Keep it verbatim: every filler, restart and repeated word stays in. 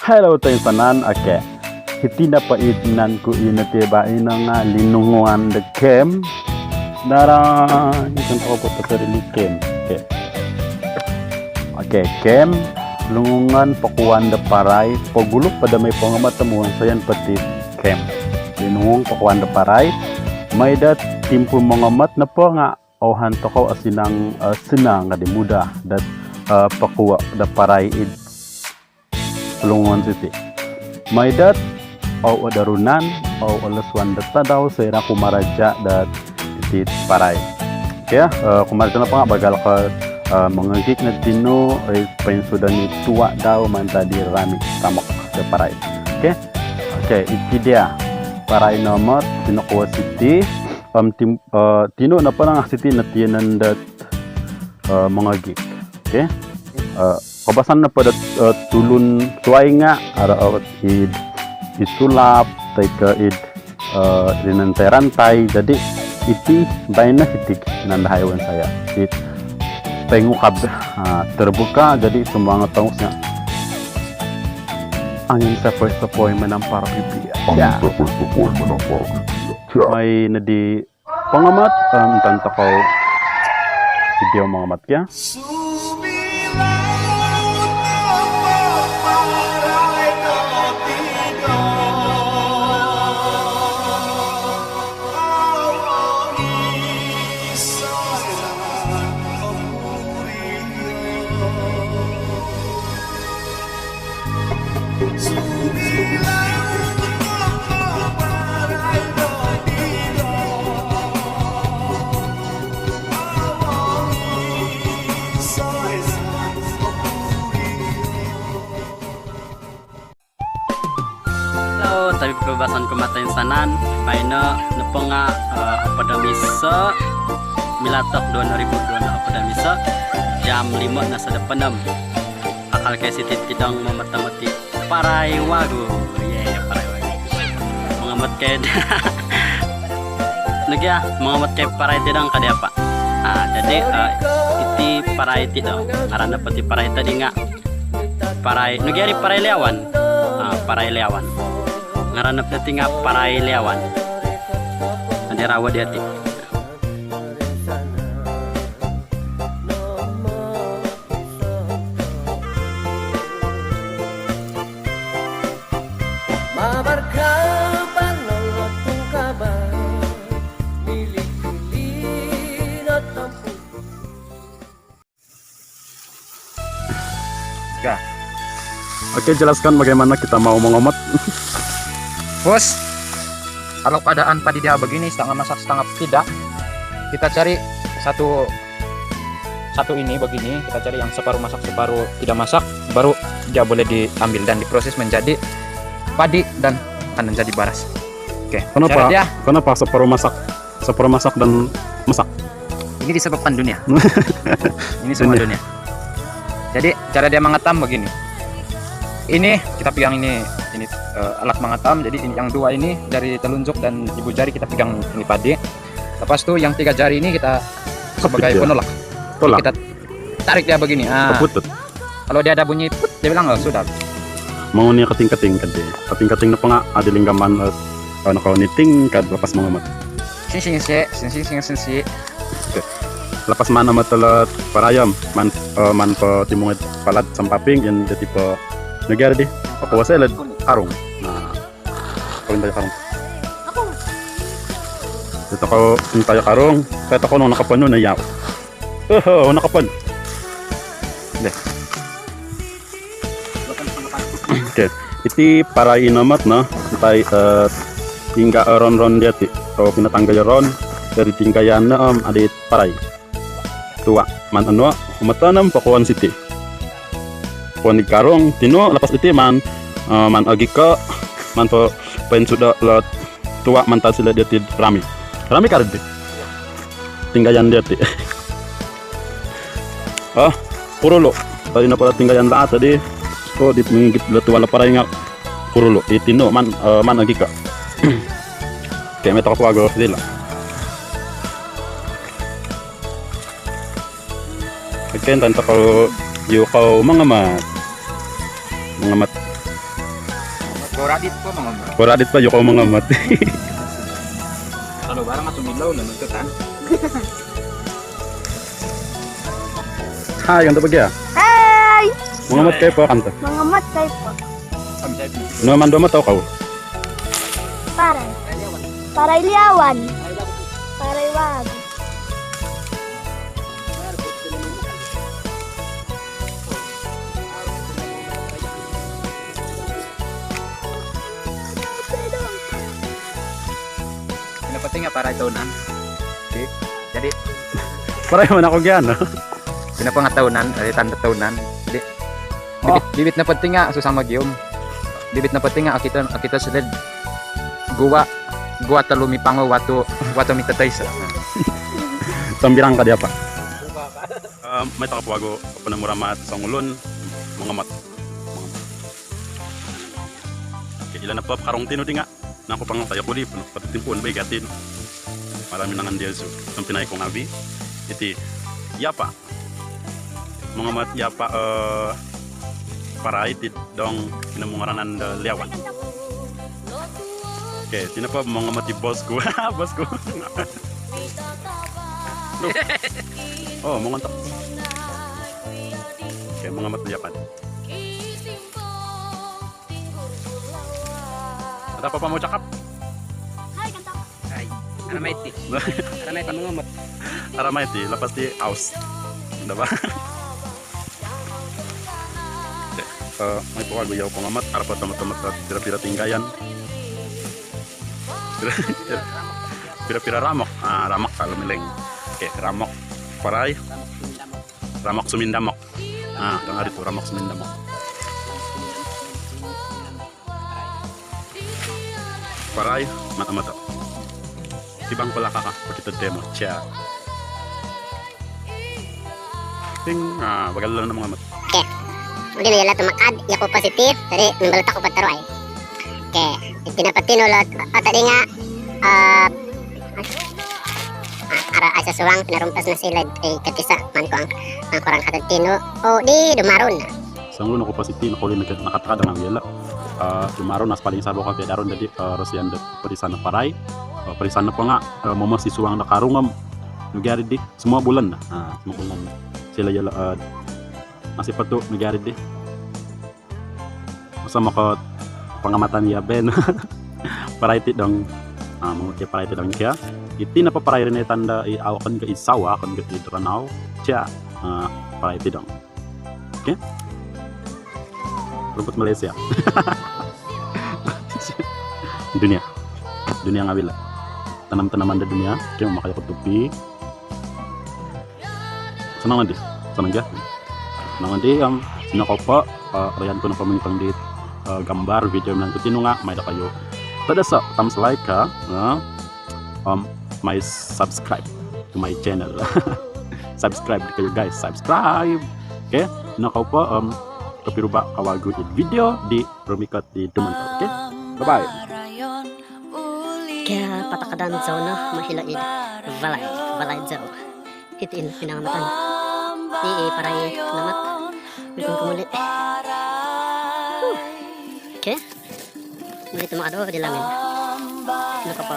Hello toinsanan, oke. Hiti nopo id nan ku ino tiba ino nga linunguan do kem. Darang, ikan toko po pasal ini kem. Oke. Oke, kem. Lungungan pokuan do parai. Pogulu po do moi pongomat om wonsoyon po ti kem. Linungung pokuan do parai. Moi do timpu mongomat nopo nga ouhan tokou asinang, eh, senang kadi mudah dot, eh, pokuo do parai id lungungan siti. Moi dot, au odarunan, au olosuan dot tadau, soira kumaraja dot iti parai. Oke, eh, kumaraja nopo nga bagal ko, eh, mongogik no tinu, eh, poinsudan i tua dau mantad di rami tamok do parai. Oke. Oke, iti dia. Parai nomot, tinu kuo siti, om tim-, eh, tinu nopo nga siti no tinan dot, eh, mongogik. Oke. Eh, koubasan nopo dot, eh, tulun suai nga, aro, eh, id, id sulap, toi ko id, eh, rinantai-rantai. Jadi, iti baino hiti nandahai wonsoi. Id tengukab, ah, terbuka, jadi semua ngetong sia. Angin sepoi-sepoi menampar pipi. Angin sepoi-sepoi menampar pipi. Mai nadi pengamat, em, tentang kau video mengamat ya. Hello, tapi pembahasan kumata insanan, baino nopo nga, eh, hopod om iso, Milatok duo ribu duo hopod om iso, jam limo no sodop onom. Kakal kai siti tidong momot-omot i parai wagu. Ye, parai wagu. Mengamat kai. Nogi ah, mengamat kai parai tidong kadi apa? Ah, jadi, eh, iti parai tidong. Ngaran nopo ti parai tadi nga parai, nogi ari parai Liawan. Ah, parai Liawan. Ngaran nopo ti nga parai Liawan. Ada rawa dia ti. Oke, jelaskan bagaimana kita mau mengomat. Bos, kalau keadaan padi dia begini, setengah masak, setengah tidak, kita cari satu, satu ini begini, kita cari yang separuh masak, separuh tidak masak, baru dia boleh diambil dan diproses menjadi padi dan akan menjadi baras. Oke, kenapa, cara dia, kenapa separuh masak? Separuh masak dan masak. Ini disebabkan dunia. Ini semua dunia. Jadi, cara dia mengatam begini. Ini kita pegang ini, ini, eh, alat mengatam. Jadi, ini yang dua ini dari telunjuk dan ibu jari kita pegang ini padi. Lepas tu yang tiga jari ini kita sebagai penolak. Tolak. Jadi kita tarik dia begini. Ah. Putut. Kalau dia ada bunyi put, dia bilang, "Oh, sudah." Mau ni kating-kating kadi. Kating-kating nopo nga, ah, di linggaman, eh, eh, nakauni tingkad lepas mengamat. Sing, sing, si, sing, sing, sing, sing, si. Oke. Lepas maan amat tolot parayam, maan, eh, maan po timungit palad sampaping, yang dia tipe negara di. Aku wasai lad karung. Nah, kau minta karung. Aku. Kita kau minta karung, saya tak kau nak apa nu na yau. Oho, nakapan. Deh. Oke, iti parai inomot no, intai, eh, tingga ron-ron dia ti. Atau pinatangga ron, dari tingga yang enam ada parai. Tua, maan anu, matanom pakuan siti. Kuan di karung, tinu, lepas iti maan, eh, maan agi ka, maan po, pain sudah lot tua mantad sila dia ti rami. Rami karid di. Tinggayan dia ti. Ah, kurulu. Tadi napa tinggayan lah tadi. Oh, di mingit lah tua leparai ngak. Kurulu. Iti no maan, eh, maan agi ka. Kayak metok aku agak sila. Oke, intan tokou yu kau mangamat. Mangamat. Poradit po, Mang Amat. Poradit po, yokou Mang Amat. Kalau barang atau milau, nonton kan? Hai, kanto bagi ya? Hai. Mang Amat kai po, kanto. Mang Amat kai po. Nung mandu amat tau kau? Parai. Parai Liawan. Parai Wag. Pinapatinga parai taunan. Okey. Jadi, parai mana ko gian? Pinapangataunan, ari tanda taunan. Jadi, bibit, bibit nopo diti nga susah mogium. Bibit nopo diti nga okito, okito silid gua, gua tolu mipangu watu, watu mitataisa. Sambirang ka dia, Pak. Eh, mai tokou po wagu ponomuramat songulun, Mang Amat. Okey, ilo nopo karung tinu diti nga nangku pangatai oku di, patutimpuun bo i gati no. Para minangan dia su, tompinai ku ngavi. Iti, ya, Pak. Mang Amat ya, Pak, eh, parai ti dong, ino mungaranan do Liawan. Okey, iti nopo Mang Amat di bosku. Bosku. Oh, mongontok. Okey, Mang Amat ya, Pak. Ada apa-apa mau cakap? Hai, kanto. Hai. Aramai ti. Aramai ti, Mang Amat. Aramai ti, lepas ti aus. Dah, bah. Okey, eh, mai po wagu yau, Mang Amat, arapa tomat-tomat, pira-pira tinggayan. Pira-pira ramok. Ah, ramok kalau miling. Okey, ramok. Parai. Ramok sumindamok. Ah, dang ari tu ramok sumindamok. Parai, mata-mata. Kibang pala kaka, pakito demo, cia. Ting, ah, bagal lang naman amat. Okey. Udi no yala tumakad, ya ko positif, jadi mimbal tak ko pataro ai. Okey, iti nopo diti no lo, ah, tadi nga, ah, ah, ara aiso suang, pinarumpas no sila, eh, katisa, man ko ang, ang korang kata diti no, oh, di dumaron. Songulun oku po siti, nokoli naka-, nakatakad nga yala. Ah, dumaron, as paling sabo ka pia daron, jadi, ah, rosian do podisan do parai. Ah, podisan nopo nga, ah, momosi suang do karung om, nogi ari di, semua bulan lah. Ah, semua bulan. Sila yala, ah, nasib po tu nogi ari di. Masa moko pangamatan ya, Ben. Parai ti dong. Ah, mongukir parai ti dong kio. Iti nopo parai iri no tanda i au okon ko i sawah, okon ko i doronou. Cia, ah, parai ti dong. Okey. Rumput Malaysia. Dunia. Dunia ngavi lah. Tanam-tanaman do dunia. Okey, mamakai kutupi. Sanang nodi. Sanang gia. Sanang nodi, om, sino ko po, eh, korohian ku nopo mintong di, eh, gambar, video minan ku tinu nga, mai dokoyu. Tadasa, thumbs like ka, eh, om, mai subscribe to my channel. Subscribe dokoyu, guys, subscribe. Okey, sino ko po, om, kopiruba ka wagu id video di rumikot di dumanon tau. Okey? Bye-bye. Kio patakadan zou no, mai hilo id Valai, Valai zou. Iti no pinangamatan. Ii parai Mang Amat. Wikum kumuli. Huh. Okey. Muli tumakad di langit. Nakapo.